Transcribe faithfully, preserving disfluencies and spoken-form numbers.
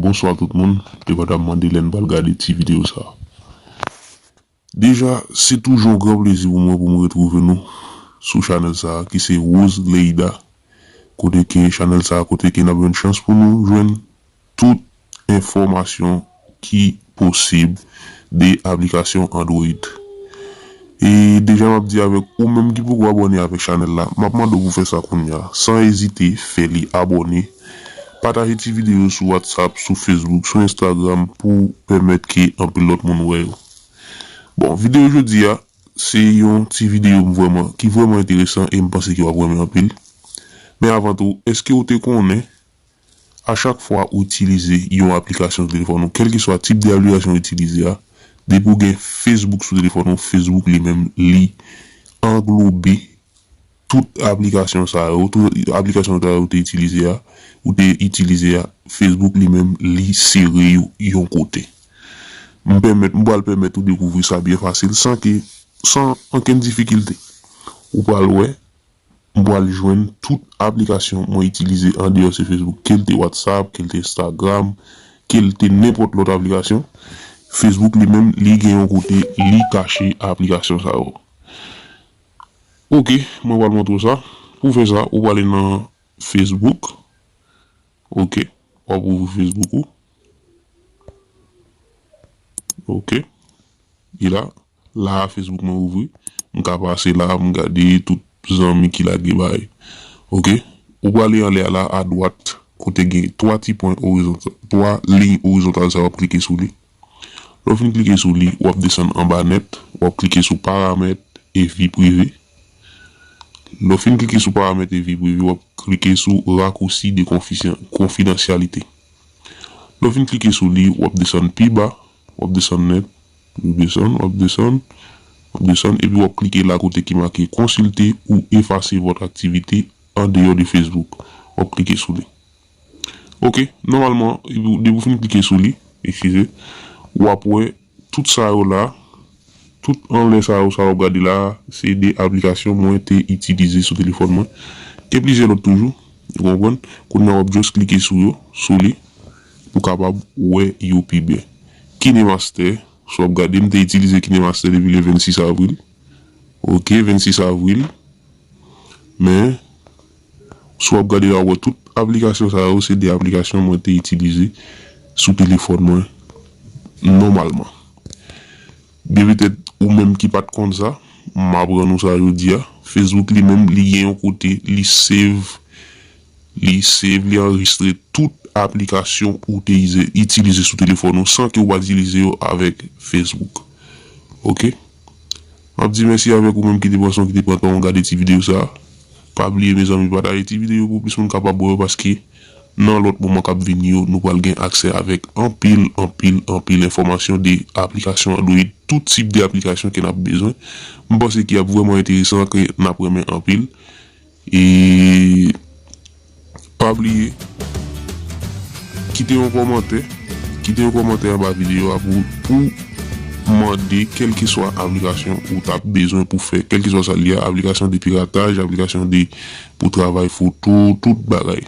Bonswa tout moun, e pa ta m mande lè n pral gade ti videyo sa. Deja, se toujou yon gran plezi pou mwen pou m retwouve nou sou chanèl sa ki se Rose Leida, kote ke chanèl sa kote ke n ap jwenn chans pou nou jwenn tout enfòmasyon ki posib de aplikasyon Android. E deja m ap di avèk ou menm ki poko abòne avèk chanèl la, m ap mande w pou fè sa kounye a, san ezite, fè li abòne, pataje ti videyo sou WhatsApp, sou Facebook, sou Instagram pou pèmèt ke anpil lòt moun wè yo. Bon, videyo jodi a, se yon ti videyo m vrèman, ki vrèman enteresan e m panse ke w ap renmen anpil. Men avan tou, èske w te konnen a chak fwa ou itilize yon aplikasyon sou telefòn ou, kèlkeswa tip de aplikasyon ou itilize a, depi w gen Facebook sou telefòn ou, Facebook li menm li anglobe tout aplikasyon sa yo, tout aplikasyon sa yo ou te itilize a, ou te itilize a, Facebook li menm li sere yo yon kote. M pèmèt, m pral pèmèt ou dekouvri sa byen fasil, san ke, san ankenn difikilte. Ou pral wè, m pral jwenn tout aplikasyon mwen itilize andeyò se Facebook, ke l te WhatsApp, ke l te Instagram, ke l te nenpòt lòt aplikasyon. Facebook li menm, li gen yon kote, li kache aplikasyon sa yo. Ok, mwen pral montre w sa. Pou fè sa, ou prale nan Facebook. Ok, w ap ouvri Facebook ou. Ok, e la, la a Facebook mwen ouvri. M ka pase la, m gade tout zanmi ki lage bagay. Ok, ou prale anlè a la, adwat, kote gen twa ti pwen orizontal, twa liy orizontal sa, w ap klike sou li. Lè w fin klike sou li, w ap desann anba nèt, w ap klike sou paramèt e vi prive. Lè w fin klike sou paramèt e vi prive, w ap klike sou rakousi de konfisyan-, konfidansyalite. Lè w fin klike sou li, w ap desann pi ba, w ap desann nèt, w ap desann, w ap desann, w ap desann, epi w ap klike la kote ki make consulter ou effacer votre activité en dehors de Facebook. W ap klike sou li. Ok, nòmalman, depi w fin klike sou li, eskize, w ap wè tout sa yo la, tout anlè sa yo, sa w ap gade la, se de aplikasyon mwen te itilize sou telefòn mwen. Gen plizyè lòt toujou, ou konprann? Kounye a w ap just klike sou yo, sou li, pou w kapab wè yo pi byen. KineMaster, si w ap gade, m te itilize KineMaster depi le vennsis avril. Ok, vennsis avril. Men, si w ap gade la, w ap wè tout aplikasyon sa yo, se de aplikasyon mwen te itilize sou telefòn mwen nòmalman. Byen petèt, ou menm ki pa t konn sa, m aprann ou sa jodi a. Facebook li menm, li gen yon kote, li save, li save, li anrejistre tout aplikasyon ou te ize-, itilize sou telefòn ou san ke ou pa itilize yo avèk Facebook. Ok? M ap di mèsi avèk ou menm ki te pran son, ki te pran tan w gade ti videyo sa. Pa bliye, mezanmi, pataje ti videyo pou plis moun kapab wè yo, paske nan lòt moman k ap vini yo, nou pral gen aksè avèk anpil, anpil, anpil enfòmasyon de aplikasyon Android, tout tip de aplikasyon ke n ap bezwen. M panse ki ap vrèman enteresan, ke n ap renmen anpil. E pa bliye, kite yon kòmantè, kite yon kòmantè anba videyo a pou, pou mande kèlkeswa aplikasyon ou t ap bezwen pou fè, kèlkeswa sa l ye a, aplikasyon de pirataj, aplikasyon de, pou travay foto, tout bagay.